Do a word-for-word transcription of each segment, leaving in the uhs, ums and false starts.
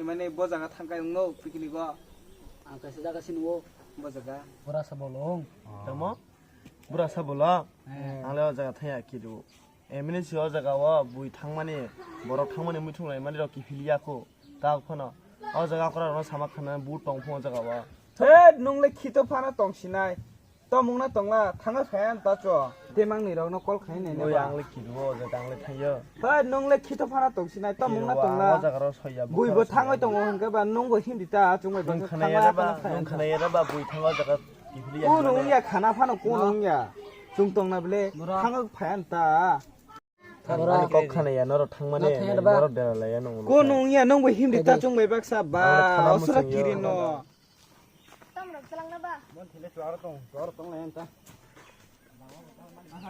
Mane bo jaga thangkai wngno picnic o. Ang kaisa jaga sinugo. Bo jaga. Bura sa bolong. Tamo? Bura sa bolong? Eh. Ang le o jaga thaya kidu. Emini si o jaga o bui thangmani, borok thangmani muithung laimani rok kiphilya kho. Ta phano. O jaga kora rok sama khana bu tong phung o jaga o. He, nung le khito phana tong sinai. Tomung na tongla, thangwi phai ang ta cho. Temang ni rok no call khai nai Oi, ba. Ang le kidu o jaga ang le thangyo. He, nung le khito phana tong sinai, tomung na tongla. O jaga rok soya. Bui bo thangwi tongo hwnkhe ba, nung bo hindi ta, chwng bai. Nung khana ya ba, nung khana ya ba, bui thango jaga. Ko nung ya khana phano ko nung ya. Chung tong na bile, thangwi phai ang ta. Thang, ani kok khana ya, norok thangmani, norok dera laya nung. Ko nung ya, nung bo hindi ta chwng bai baksa ba, osra kiri no. Tamrok twlang na ba? Mon thile chuwar tong, chuwar tong lai anta.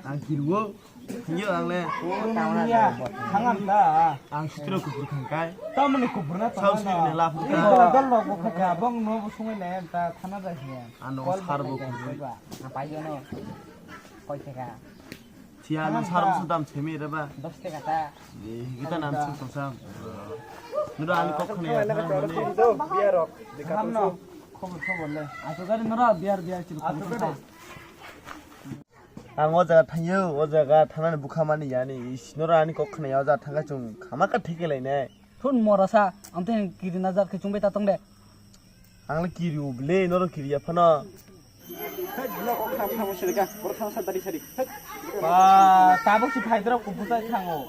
Ang kirwo, thangyo ang le. Ko nung ya, thangam ta. Ang sutro kubur khangkai. Tamoni kubur na. Sao sutro ne lapu ta. Dol dol rok bo khaka, bong no bo sungai lai anta, thana da hiya. Ano sar bo kubur. Ang pai jono. Koi theka. Siya no sar bo dam semi re ba. Dos theka ta. Kita nam sung sung sam. Nura ani kok khana ya. Biar rok. Hamno. Khobor khobor le. Ato gari nora biar biar chil. Ato gari. Ang o jaga thangyo, o jaga thanani bukha mani yani. Is nora ani kok khana ya o jaga thangka chung khama ka theke lai nai. Thun mora sa, amte kiri nazar ke chungbe ta tong de. Ang le kiri u bile, noro kiri ya phano. Ba, tabuk si phai drop ku butai thango.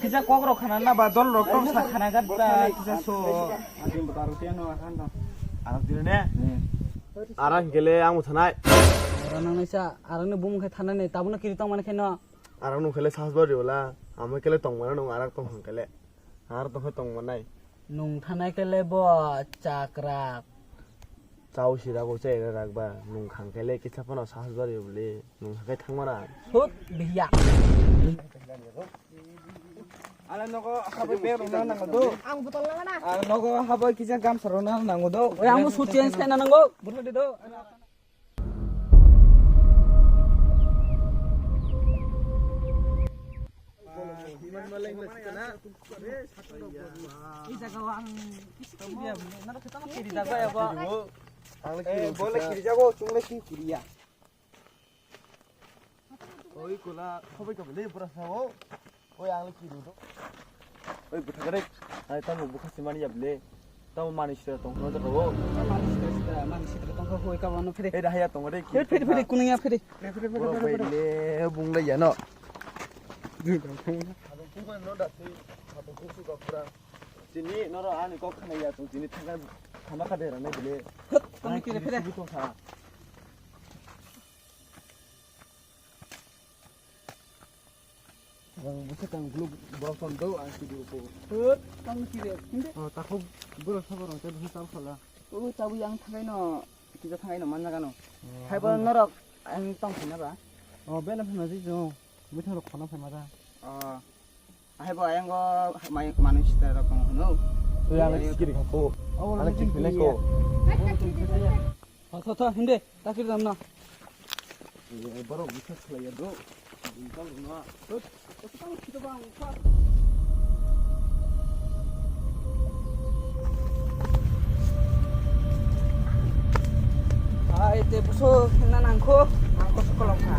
Kisa kok rok khana na ba dol rok tong sa khana gat ta kisa so. Arak dire ne? Arak gele ang thanai. Ora nang naisa, arak ni bum khe thanai ne, tabuk no kiri tong mani khe no. Arak nung khe le sas bari wala, amo kele tong mana nung arak tong hang kele. Arak tong khe tong manai. Nung thanai kele bo chakrak. Chao sira go chai ra rak ba, nung khang kele kisa phano sas bari wali, nung hakai thang mana. Sut biya. Ala nogo habai bag rok na nango do. Ang botol nang na. Ang nogo habai kisa gamsa rok na nango do. Oi, ang su change khai na nango. Botol de do. Oi, kola, khobai ka bele, bura sao. Oi, ang le kiru do. Oi, bwtha gare. Ai, tamo bwkha se mani yable. Tamo mani sitra tong khna jaka o. Mani sitra sitra, mani sitra tong kha hoi ka wano phede. Ei, da haya tong re. Phede, phede, phede, kunung ya phede. Borok bai le bung lai ya no. Chini noro ani kok khna ya tong chini thangka thama kha de rang nai bile. Hut, tong kire phede. Tong kha. Ang bwswk ang gluk borok tong do, ang kiri upo. Hut, tong kiri, hindi? Oh, takhuk borok sabar ang tebwswk tal khala. Oh, tabuk yang thangai no, kisa thangai no, man jaga no. Oh, hai bo norok, ang tong khina ba? Oh, bela phana ji jo, bwthang rok khona phai ma da. Oh, hai bo ayang go, mai, manu sita rok tong hino. Oh, yang sikiri khapo. Oh, ang sikiri ko. Tho, tho, tho, hindi. Takir dam na. Borok bwsa khlaiya do. Bini tong rwna. Hai, te buso na nangkho. Nangkho sukolok na.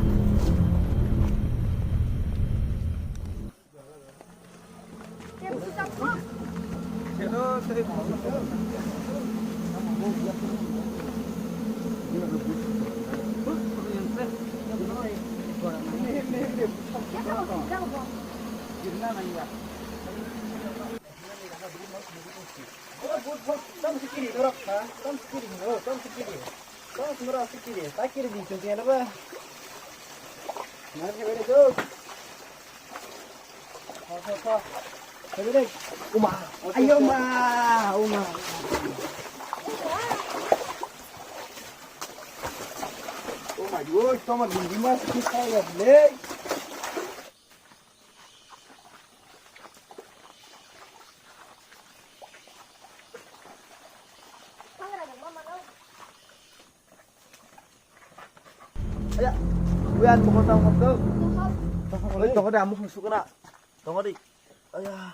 Uma. Ayo, uma. Uma. Uma, yo, toma, di mas, kita ya, le. Aya, uyan mukha tang hok tu. Oi, tong de, amuk sukna. Tong de. Aya.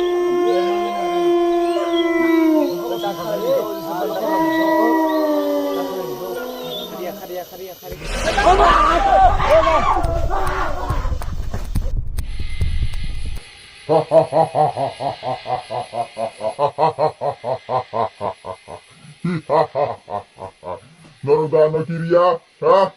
Norok da ano kiriya, ha?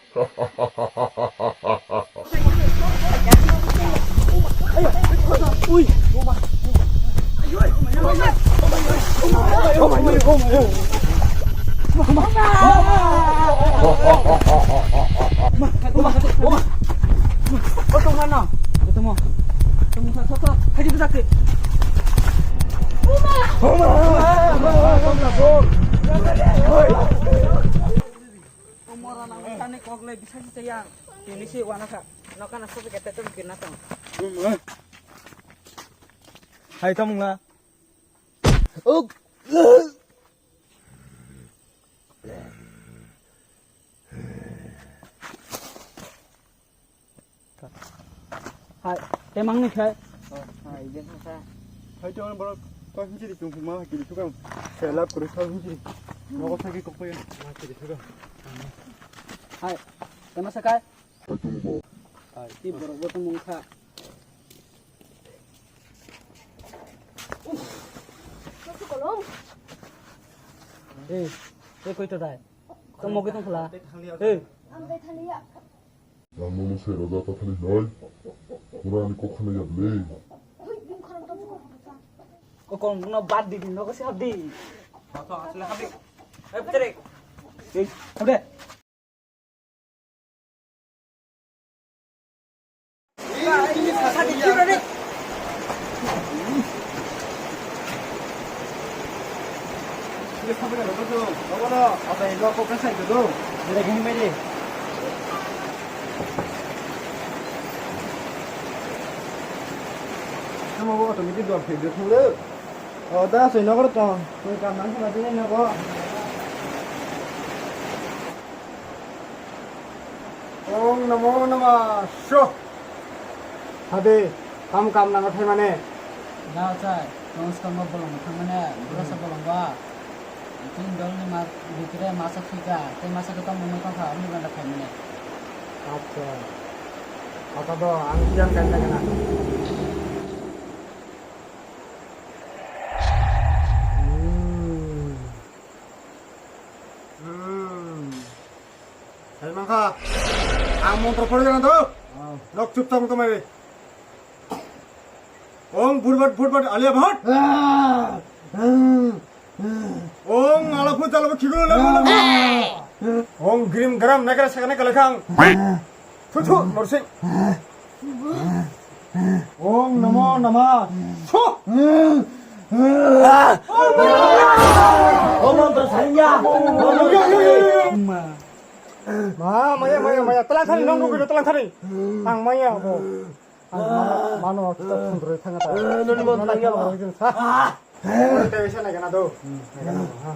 Umor nang tani kok le bisa sih sayang. Ini sih wana kak. Nokan asal kita tuh bikin natang. Hai tamung na. Uk. Hai, temang ni khai. Hai, den sa. Hai, temang borok. Kau hinjiri tung ma kiri tukang. Selap kuru kau hinjiri. Nogo sagi kok ya. Ma kiri tukang. Hai, temang sa kai. Hai, ti borok bo tong mung kha. Ei, ei, koi to dai? Tong mogi tong khala. Ei. Ang tei thaliya. Ang nono se roja ta thani noi. Mura ani kok khana yad le. Hui, bim khorang tong kok khorang. Kokong no bad di, no ko se habdi. Asle habdi. Ei, puteri. Ei, habdi. Tamo bo automatic dor phek de thang le. O da soi nokor tong. Koi kam nang khna tini nogo. Om namo namah sho. Hade, kam kam nang thai mane. Da chai, tong skang bo bolong thang mane, pura sa bolong ba. Tin dol ni ma, bikre masa thika, tei masa khe tong mung tong kha, amni ganda khai mane. Acha. Apa do, ang siang kan na kana. Hmm. Hmm. Hai mangkha. Ang montro pore jana do. Oh. Nok chup tong to mai. Ong burbat burbat alia bhat. Ah. Hmm. Ong ala phu jalo khigo le le. Ong grim gram nagra sagane kale khang. Thu thu morsing. Om namo namah. Thu. Om mantra sanya. Ma, maya, maya, maya. Telang thani, nong nugui telang thani. Ang maya, bo. Ang mano, mano, kita sundroi thanga ta. Noni mon thangya, bo. Sa. Tei bisa nai gana do. Nai gana do, ha.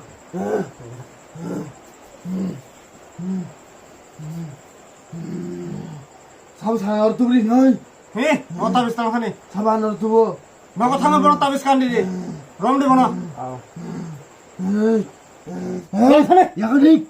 Sabo sana or tubri noi. He, o tabis tang khani. Sabo ano tubo. Nogo thangma bono tabis kandi di. Rom di bono. Hey. Hey, yakni.